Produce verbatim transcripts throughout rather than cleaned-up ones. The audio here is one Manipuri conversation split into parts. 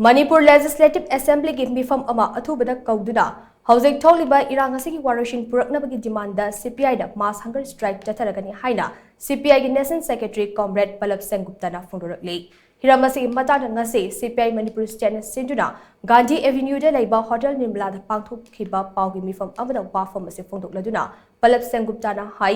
ꯃꯅꯤꯄꯨꯔ ꯂꯦꯖꯤꯁꯂꯦꯇꯤꯚ ꯑꯦꯁꯦꯝꯕ꯭ꯂꯤꯒꯤ ꯃꯤꯐꯝ ꯑꯃ ꯑꯊꯨꯕꯗ ꯀꯧꯗꯨꯅ ꯍꯧꯖꯤꯛ ꯊꯣꯛꯂꯤꯕ ꯏꯔꯥꯡ ꯑꯁꯤꯒꯤ ꯋꯥꯔꯣꯏꯁꯤꯟ ꯄꯨꯔꯛꯅꯕꯒꯤ ꯗꯤꯃꯥꯟꯗ ꯁꯤ ꯄꯤ ꯑꯥꯏꯅ ꯃꯥꯁ ꯍꯪꯒꯔ ꯁ꯭ꯇ꯭ꯔꯥꯏꯛ ꯆꯠꯊꯔꯒꯅꯤ ꯍꯥꯏꯅ ꯁꯤ ꯄꯤ ꯑꯥꯏꯒꯤ ꯅꯦꯁꯅꯦꯜ ꯁꯦꯀ꯭ꯔꯦꯇꯔꯤ ꯀꯣꯝꯔꯦꯗ ꯄꯂꯕ ꯁꯦꯟꯒꯨꯞꯇꯅ ꯐꯣꯡꯗꯣꯔꯛꯂꯤ꯫ ꯍꯤꯔꯝ ꯑꯁꯤꯒꯤ ꯃꯇꯥꯡꯗ ꯉꯁꯤ ꯁꯤ ꯄꯤ ꯑꯥꯏ ꯃꯅꯤꯄꯨꯔ ꯁ꯭ꯇꯦꯠꯅ ꯁꯤꯟꯗꯨꯅ ꯒꯥꯟꯙꯤ ꯑꯦꯚꯦꯅ꯭ꯌꯨꯗ ꯂꯩꯕ ꯍꯣꯇꯦꯜ ꯅꯤꯔꯃꯂꯥꯗ ꯄꯥꯡꯊꯣꯛꯈꯤꯕ ꯄꯥꯎꯒꯤ ꯃꯤꯐꯝ ꯑꯃꯗ ꯋꯥꯐꯝ ꯑꯁꯤ ꯐꯣꯡꯗꯣꯛꯂꯗꯨꯅ ꯄꯂꯕ ꯁꯦꯟꯒꯨꯞꯇꯅ ꯍꯥꯏ,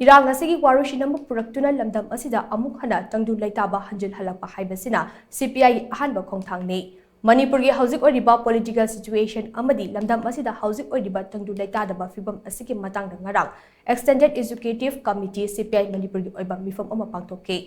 ꯏꯔꯥꯡ ꯑꯁꯤꯒꯤ ꯋꯥꯔꯣꯏꯁꯤꯟ ꯑꯃ ꯄꯨꯔꯛꯇꯨꯅ ꯂꯝꯗꯝ ꯑꯁꯤꯗ ꯑꯃꯨꯛ ꯍꯟꯅ ꯇꯪꯗꯨ ꯂꯩꯇꯥꯕ ꯍꯟꯖꯤꯜꯍꯜꯂꯛꯄ ꯍꯥꯏꯕꯁꯤꯅ ꯁꯤ ꯄꯤ ꯑꯥꯏꯒꯤ ꯑꯍꯥꯟꯕ ꯈꯣꯡꯊꯥꯡꯅꯤ꯫ ꯃꯅꯤꯄꯨꯔꯒꯤ ꯍꯧꯖꯤꯛ ꯑꯣꯏꯔꯤꯕ ꯄꯣꯂꯤꯇꯤꯀꯦꯜ ꯁꯤꯆꯨꯋꯦꯁꯟ ꯑꯃꯗꯤ ꯂꯝꯗꯝ ꯑꯁꯤꯗ ꯍꯧꯖꯤꯛ ꯑꯣꯏꯔꯤꯕ ꯇꯪꯗꯨ ꯂꯩꯇꯥꯗꯕ ꯐꯤꯕꯝ ꯑꯁꯤꯒꯤ ꯃꯇꯥꯡꯗ ꯉꯔꯥꯡ ꯑꯦꯛꯁꯇꯦꯟꯗꯦꯗ ꯑꯦꯛꯖꯤꯀ꯭ꯌꯨꯇꯤꯚ ꯀꯃꯤꯇꯤ, ꯁꯤ ꯄꯤ ꯑꯥꯏ ꯃꯅꯤꯄꯨꯔꯒꯤ ꯑꯣꯏꯕ ꯃꯤꯐꯝ ꯑꯃ ꯄꯥꯡꯊꯣꯛꯈꯤ꯫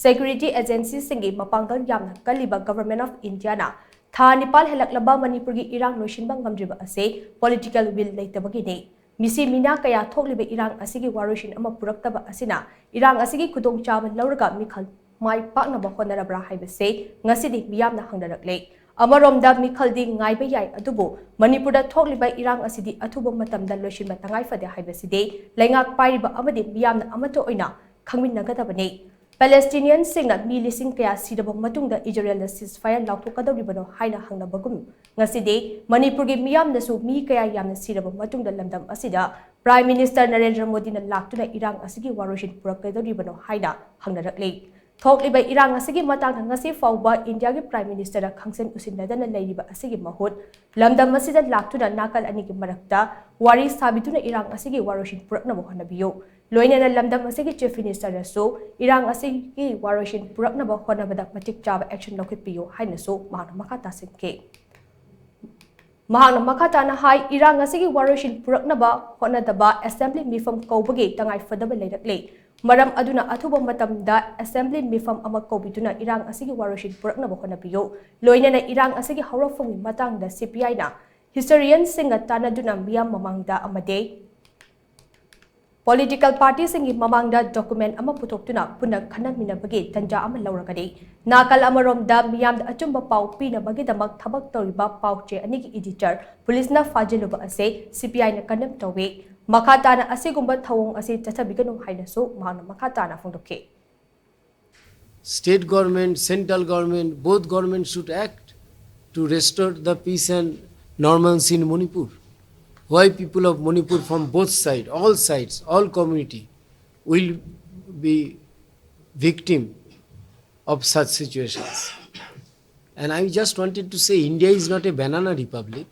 ꯁꯦꯀ꯭ꯌꯨꯔꯤꯇꯤ ꯑꯦꯖꯦꯟꯁꯤꯁꯤꯡꯒꯤ ꯃꯄꯥꯡꯒꯜ ꯌꯥꯝꯅ ꯀꯜꯂꯤꯕ ꯒꯚꯔꯟꯃꯦꯟꯠ ꯑꯣꯐ ꯏꯟꯗꯤꯌꯥꯅ ꯊꯥ ꯅꯤꯄꯥꯜ ꯍꯦꯜꯂꯛꯂꯕ ꯃꯅꯤꯄꯨꯔꯒꯤ ꯏꯔꯥꯡ ꯂꯣꯏꯁꯤꯟꯕ ꯉꯝꯗ꯭ꯔꯤꯕ ꯑꯁꯤ ꯄꯣꯂꯤꯇꯤꯀꯦꯜ ꯋꯤꯜ ꯂꯩꯇꯕꯒꯤꯅꯤ꯫ ꯃꯤꯁꯤ ꯃꯤꯅꯥ ꯀꯌꯥ ꯊꯣꯛꯂꯤꯕ ꯏꯔꯥꯡ ꯑꯁꯤꯒꯤ ꯋꯥꯔꯣꯏꯁꯤꯟ ꯑꯃ ꯄꯨꯔꯛꯇꯕ ꯑꯁꯤꯅ ꯏꯔꯥꯡ ꯑꯁꯤꯒꯤ ꯈꯨꯗꯣꯡꯆꯥꯕ ꯂꯧꯔꯒ ꯃꯤꯈꯜ ꯃꯥꯏ ꯄꯥꯛꯅꯕ ꯍꯣꯠꯅꯔꯕ꯭ꯔꯥ ꯍꯥꯏꯕꯁꯤ ꯉꯁꯤꯗꯤ ꯃꯤꯌꯥꯝꯅ ꯍꯪꯅꯔꯛꯂꯦ꯫ ꯑꯃꯔꯣꯝꯗ ꯃꯤꯈꯜꯗꯤ ꯉꯥꯏꯕ ꯌꯥꯏ, ꯑꯗꯨꯕꯨ ꯃꯅꯤꯄꯨꯔꯗ ꯊꯣꯛꯂꯤꯕ ꯏꯔꯥꯡ ꯑꯁꯤꯗꯤ ꯑꯊꯨꯕ ꯃꯇꯝꯗ ꯂꯣꯏꯁꯤꯟꯕ ꯇꯉꯥꯏ ꯐꯗꯦ ꯍꯥꯏꯕꯁꯤꯗꯤ ꯂꯩꯉꯥꯛ ꯄꯥꯏꯔꯤꯕ ꯑꯃꯗꯤ ꯃꯤꯌꯥꯝꯅ ꯑꯃꯠꯇ ꯑꯣꯏꯅ ꯈꯪꯃꯤꯟꯅꯒꯗꯕꯅꯤ꯫ ꯄꯦꯂꯦꯁꯇꯤꯅꯤꯌꯟꯁꯤꯡꯅ ꯃꯤ ꯂꯤꯁꯤꯡ ꯀꯌꯥ ꯁꯤꯔꯕ ꯃꯇꯨꯡꯗ ꯏꯖꯔꯦꯜꯅ ceasefire ꯂꯥꯎꯊꯣꯛꯀꯗꯧꯔꯤꯕꯅꯣ ꯍꯥꯏꯅ ꯍꯪꯅꯕꯒꯨꯝ, ꯉꯁꯤꯗꯤ ꯃꯅꯤꯄꯨꯔꯒꯤ ꯃꯤꯌꯥꯝꯅꯁꯨ ꯃꯤ ꯀꯌꯥ ꯌꯥꯝꯅ ꯁꯤꯔꯕ ꯃꯇꯨꯡꯗ ꯂꯝꯗꯝ ꯑꯁꯤꯗ ꯄ꯭ꯔꯥꯏꯝ ꯃꯤꯅꯤꯁꯇꯔ ꯅꯔꯦꯟꯗ꯭ꯔ ꯃꯣꯗꯤꯅ ꯂꯥꯛꯇꯨꯅ ꯏꯔꯥꯡ ꯑꯁꯤꯒꯤ ꯋꯥꯔꯣꯏꯁꯤꯟ ꯄꯨꯔꯛꯀꯗꯧꯔꯤꯕꯅꯣ ꯍꯥꯏꯅ ꯍꯪꯅꯔꯛꯂꯤ꯫ ꯊꯣꯛꯂꯤꯕ ꯏꯔꯥꯡ ꯑꯁꯤꯒꯤ ꯃꯇꯥꯡꯗ ꯉꯁꯤ ꯐꯥꯎꯕ ꯏꯟꯗꯤꯌꯥꯒꯤ ꯄ꯭ꯔꯥꯏꯝ ꯃꯤꯅꯤꯁꯇꯔꯗ ꯈꯪꯁꯤꯟ ꯎꯁꯤꯟꯅꯗꯅ ꯂꯩꯔꯤꯕ ꯑꯁꯤꯒꯤ ꯃꯍꯨꯠ, ꯂꯝꯗꯝ ꯑꯁꯤꯗ ꯂꯥꯛꯇꯨꯅ ꯅꯥꯀꯜ ꯑꯅꯤꯒꯤ ꯃꯔꯛꯇ ꯋꯥꯔꯤ ꯁꯥꯕꯤꯗꯨꯅ ꯏꯔꯥꯡ ꯑꯁꯤꯒꯤ ꯋꯥꯔꯣꯏꯁꯤꯟ ꯄꯨꯔꯛꯅꯕ ꯍꯣꯠꯅꯕꯤꯌꯨ꯫ ꯂꯣꯏꯅꯅ ꯂꯝꯗꯝ ꯑꯁꯤꯒꯤ ꯆꯤꯐ ꯃꯤꯅꯤꯁꯇꯔꯅꯁꯨ ꯏꯔꯥꯡ ꯑꯁꯤꯒꯤ ꯋꯥꯔꯣꯏꯁꯤꯟ ꯄꯨꯔꯛꯅꯕ ꯍꯣꯠꯅꯕꯗ ꯃꯇꯤꯛ ꯆꯥꯕ ꯑꯦꯛꯁꯟ ꯂꯧꯈꯠꯄꯤꯌꯨ ꯍꯥꯏꯅꯁꯨ ꯃꯍꯥꯛꯅ ꯃꯈꯥ ꯇꯥꯁꯤꯟꯈꯤ꯫ ꯃꯍꯥꯛꯅ ꯃꯈꯥ ꯇꯥꯅ ꯍꯥꯏ, ꯏꯔꯥꯡ ꯑꯁꯤꯒꯤ ꯋꯥꯔꯣꯏꯁꯤꯟ ꯄꯨꯔꯛꯅꯕ ꯍꯣꯠꯅꯗꯕ ꯑꯦꯁꯦꯝꯕ꯭ꯂꯤ ꯃꯤꯐꯝ ꯀꯧꯕꯒꯤ ꯇꯉꯥꯏ ꯐꯗꯕ ꯂꯩꯔꯛꯂꯦ꯫ ꯃꯔꯝ ꯑꯗꯨꯅ ꯑꯊꯨꯕ ꯃꯇꯝꯗ ꯑꯦꯁꯦꯝꯕ꯭ꯂꯤ ꯃꯤꯐꯝ ꯑꯃ ꯀꯧꯕꯤꯗꯨꯅ ꯏꯔꯥꯡ ꯑꯁꯤꯒꯤ ꯋꯥꯔꯣꯏꯁꯤꯟ ꯄꯨꯔꯛꯅꯕ ꯍꯣꯠꯅꯕꯤꯌꯨ꯫ ꯂꯣꯏꯅꯅ ꯏꯔꯥꯡ ꯑꯁꯤꯒꯤ ꯍꯧꯔꯛꯐꯝꯒꯤ ꯃꯇꯥꯡꯗ ꯁꯤ ꯄꯤ ꯑꯥꯏꯅ ꯍꯤꯁꯇꯣꯔꯤꯌꯟꯁꯤꯡꯒ ꯇꯥꯟꯅꯗꯨꯅ ꯃꯤꯌꯥꯝ ꯃꯃꯥꯡꯗ ꯑꯃꯗꯤ ꯄꯣꯂꯤꯇꯤꯀꯦꯜ ꯄꯥꯔꯇꯤꯁꯤꯡꯒꯤ ꯃꯃꯥꯡꯗ ꯗꯣꯀꯨꯃꯦꯟ ꯑꯃ ꯄꯨꯊꯣꯛꯇꯨꯅ ꯄꯨꯟꯅ ꯈꯟꯅꯃꯤꯟꯅꯕꯒꯤ ꯇꯟꯖꯥ ꯑꯃ ꯂꯧꯔꯒꯅꯤ꯫ ꯅꯥꯀꯜ ꯑꯃꯔꯣꯝꯗ ꯃꯤꯌꯥꯝꯗ ꯑꯆꯨꯝꯕ ꯄꯥꯎ ꯄꯤꯅꯕꯒꯤꯗꯃꯛ ꯊꯕꯛ ꯇꯧꯔꯤꯕ ꯄꯥꯎ ꯆꯦ ꯑꯅꯤꯒꯤ ꯏꯗꯤꯇꯔ ꯄꯨꯂꯤꯁꯅ ꯐꯥꯖꯤꯜꯂꯨꯕ ꯑꯁꯤ ꯁꯤ ꯄꯤ ꯑꯥꯏꯅ ꯀꯟꯗꯦꯝ ꯇꯧꯏ꯫ ꯃꯈꯥ ꯇꯥꯅ ꯑꯁꯤꯒꯨꯝꯕ ꯊꯧꯑꯣꯡ ꯑꯁꯤ ꯆꯠꯊꯕꯤꯒꯅꯨ ꯍꯥꯏꯅꯁꯨ ꯃꯍꯥꯛꯅ ꯃꯈꯥ ꯇꯥꯅ ꯐꯣꯡꯗꯣꯛꯈꯤ꯫ State government, central government, both government should act to restore the peace and normalcy in Manipur? Why people of Manipur from both sides, all sides, all community will be victim of such situations? And I just wanted to say, India is not a banana republic.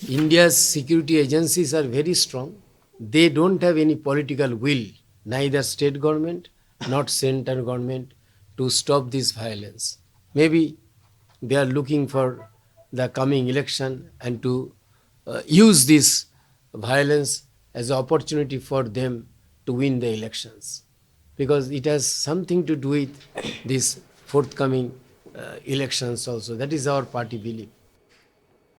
India's security agencies are very strong. They don't have any political will, neither state government nor central government, to stop this violence. Maybe they are looking for the coming election and to uh, use this violence as an opportunity for them to win the elections, because it has something to do with this forthcoming uh, elections also. That is our party belief.